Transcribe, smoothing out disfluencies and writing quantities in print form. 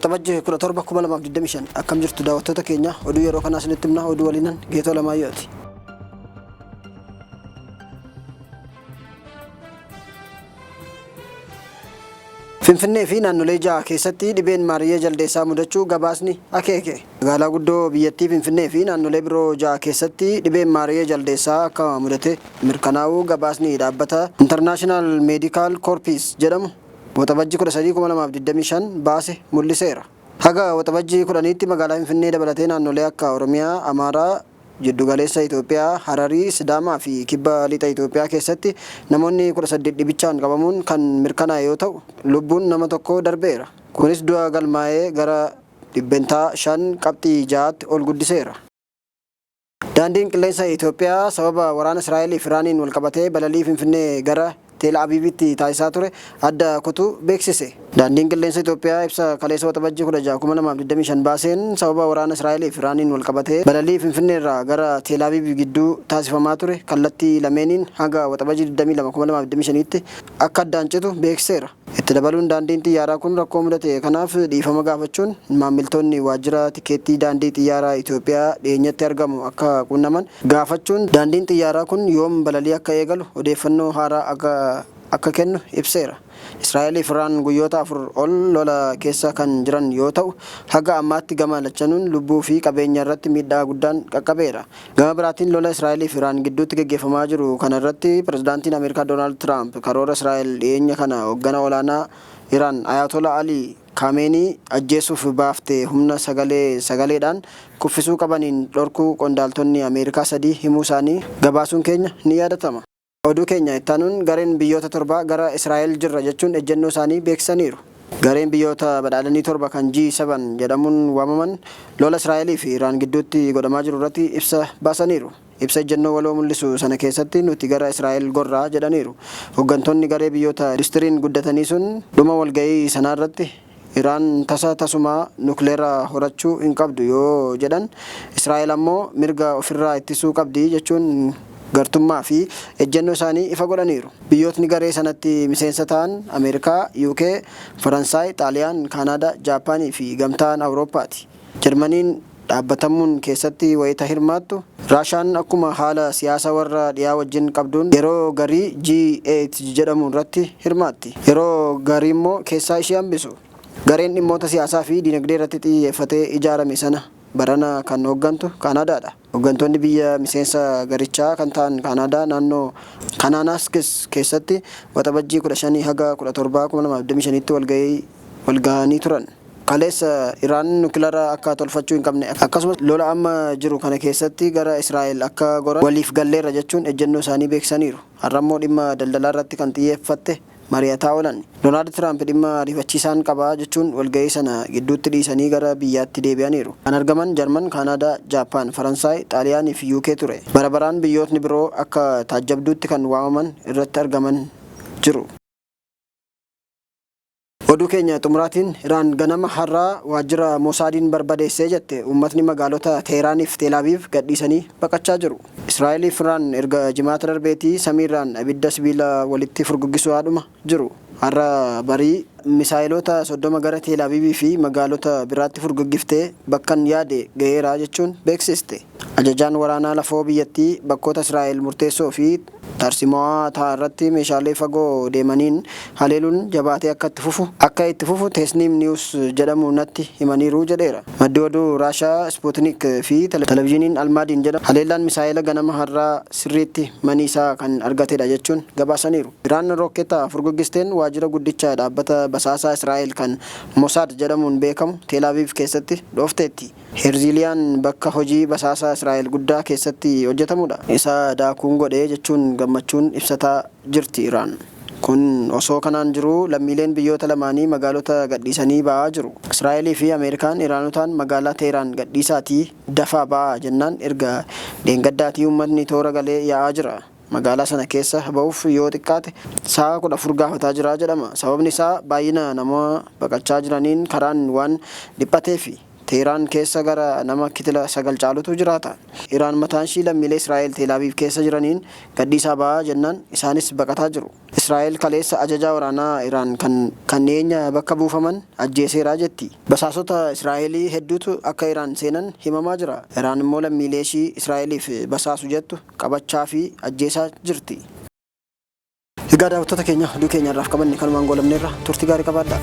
Waxabajji 17 2025 akkam jirtu daawwattoota keenya oduu yeroo kanaa isinitti himna oduu waliinan Geetoo Alamaayyooti. Finfinnee fi naannolee 6 keessatti dhibeen maariyyee jaldeessaa mudachuu gabaasni akeeke. Magaalaa guddoo biyyattii Finfinnee fi naannolee biroo 6 keessatti dhibeen maariyyee jaldeessaa akka mudate mirkanaa'uu gabaasni dhaabbata International Medical Corps jedhamu Waxabajji 13, 2025 baase mul'iseera. Haga Waxabajjii 10tti magaalaa Finfinnee dabalatee naannolee akka Oromiyaa, Amaaraa, Jiddugaleessa Itoophiyaa, Hararii, Sidaamaa fi Kibba Lixa Itoophiyaa keessatti namoonni 18 dhibichaan qabamuun kan mirkanaa'e yoo ta'u, lubbuun nama tokkoo darbeera. Kunis du'a galmaa'e gara dhibbentaa 5 qabxii 6tti ol guddiseera. Daandiin Qilleensa Itoophiyaa sababa waraana Israa'elii fi Iraaniin walqabatee balalii Finfinnee gara Teel Aviivitti taasisaa ture adda kutuu beeksise. Daandiin Qilleensa Itoophiyaa ibsa kaleessa Waxabajjii 16, 2025 baaseen sababa waraana Israa'elii fi Iraaniin walqabatee balalii Finfinneerraa gara Teel Aviiv gidduu taasifamaa ture kallattii lameeniin haga Waxabajjii 22, 2025tti akka addaan citu beeksiseera. Itti dabaluun daandiin xiyyaaraa kun rakkoo mudate kanaaf dhiifama gaafachuun maammiltoonni waajjira tikeettii daandii xiyyaaraa Itoophiyaa dhiyeenyatti argamu akka quunnaman gaafachuun daandiin xiyyaaraa kun yoom balalii akka eegalu odeeffannoo haaraa akka akka kennu ibseera. Israa'elii fi Iraan guyyoota 4 ol lola keessa kan jiran yoo ta'u, haga ammaatti gama lachanuun lubbuu fi qabeenya irratti miidhaa guddaan qaqqabeera. Gama biraatiin lola Israa'elii fi Iraan gidduutti geggeeffamaa jiru kana irratti Pirezidaantiin Ameerikaa Doonaald Tiraamp karoora Israa'el dhiyeenya kana hoggana olaanaa Iraan Ayaatolaa Alii Kaameenii ajjeesuuf baafte humna sagalee sagaleedhaan kuffisuu qabaniin dhorkuu qondaaltonni Ameerikaa sadii himuu isaanii gabaasuun keenya ni yaadatama. Oduu keenya ittaanuun gareen biyyoota torbaa gara Israa'el jirra jechuun ejjennoo isaanii beeksisaniiru. Gareen biyyoota badhaadhanii torba kan G7 jedhamuun waamaman lola Israa'elii fi Iraan gidduutti godhamaa jiru irratti ibsa baasaniiru. Ibsa ejjennoo waloo mul'isu sana keessatti nuti gara Israa'el gorra jedhaniiru. Hoggantoonni garee biyyoota industiriin guddatanii sun dhuma walgahii sanaarratti Iraan tasa tasumaa nukleera horachuu hin qabdu yoo jedhan, Israa'el ammoo mirga ofirraa ittisuu qabdi jechuun gartummaa fi ejjennoo isaanii ifa godhaniiru. Biyyootni garee sanatti miseensa ta'an Ameerikaa, UK, Faransaay, Xaaliyaan, Kaanaadaa, Jaappaanii fi Gamtaan Awurooppaati. Jarmaniin dhaabbatamuun keessatti wayita hirmaattu, Raashaan akkuma haala siyaasa warra dhiyaa wajjin qabduun yeroo garii G8 jedhamu irratti hirmaatti. Yeroo gariimmoo keessaa ishee hambisu. Gareen dhimmoota siyaasaa fi dinagdee irratti xiyyeeffatee ijaarame sana barana kan hooggantu Kaanaadaadha. Hooggantoonni biyya miseensa garichaa kan ta'an Kaanaadaa naannoo Kanaanaaskis keessatti Waxabajjii 15 haga 17, 2025tti walgahii walgahanii turan. Kaleessa Iraan nukilara akka tolfachuu hin qabne akkasumas lola amma jiru kana keessatti gara Israa'el akka goran waliif galleerra jechuun ejjennoo isaanii beeksisaniiru. Har'ammoo dhimma daldalaarratti kan xiyyeeffatte mari'ataa oolan. Doonaald Tiraamp dhimma ariifachiisaan qaba jechuun walgahii sana gidduutti dhiisanii gara biyyaatti deebi'aniiru. Kan argaman Jarman, Kaanaadaa, Jaappaan, Faransaay, Xaaliyaanii fi UK ture. Bara baraan biyyootni biroo akka taajjabduutti kan waamaman irratti argaman jiru. Oduu keenya xumuraatiin Iraan ganama har'aa waajjira Mosaadiin barbadeesse jette. Uummatni magaalota Teehiraaniif Teel Aviiv gadhiisanii baqachaa jiru. Israa'eliif Iraan erga Jimaata darbeetii samiirraan ibidda sibiila walitti furguggisuaadhuma jiru. Har'a barii misaayeloota 30 gara Teel Aviivii fi magaalota biraatti furguggiftee bakkan yaade gaheera jechuun beeksiste. Ajajaan waraanaa lafoo biyyattii bakkoota Israa'el murteessoo fi tarsiimawaa ta'a irratti meeshaalee fagoo deemaniin haleeluun jabaatee akka itti fufu akka itti fufu Tesnim News jedhamu natti himaniiru jedheera. Maddi oduu Raashaa Sputnik fi televizhiiniin Almaadiin jedhamu haleellaan misaa'ela ganama har'aa sirriitti manii isaa kan argatedha jechuun gabaasaniiru. Iraan rookketta furguggisteen waajjira guddicha dhaabbata basaasaa Israa'el kan Mossad jedhamuun beekamu Tel Aviv keessatti dhoofteetti. Herziliyaan bakka hojii basaasaa Israa'el guddaa keessatti hojjetamudha. Isa daakuun godhe jechuun gammachuun ibsataa jirti Iraan. Kun osoo kanaan jiruu lammiileen biyyoota lamaanii magaalota gadhiisanii ba'aa jiru. Israa'elii fi Ameerikaan Iraanotaan magaalaa Tehraan gadhiisaatii dafaa ba'aa jennaan erga dheengaddaatii uummatni toora galee yaa'aa jira. Magaalaa sana keessa ba'uuf yoo xiqqaate sa'a 14 gaafataa jira jedhama. Sababni isaa baay'ina nama baqachaa jiraniin karaan waan dhiphateefi. Teeraan keessa gara nama kitila 9 caalutu jiraata. Iraan mataanshii lammiilee Israa'el Teelaaviiv keessa jiraniin gadhiisaa ba'aa jennaan isaanis baqataa jiru. Israa'el kaleessa ajajaa waraanaa Iraan kan kan dhiyeenya bakka buufaman ajjeeseera jetti. Basaasota Israa'elii hedduutu akka Iraan seenan himamaa jira. Iraan immoo lammiileeshii Israa'eliif basaasu jettu qabachaa fi ajjeesaa jirti. Egaa daawwattoota keenya oduu keenya har'aaf qabanne kanumaan goolabneerra turtii gaarii qabaadhaa.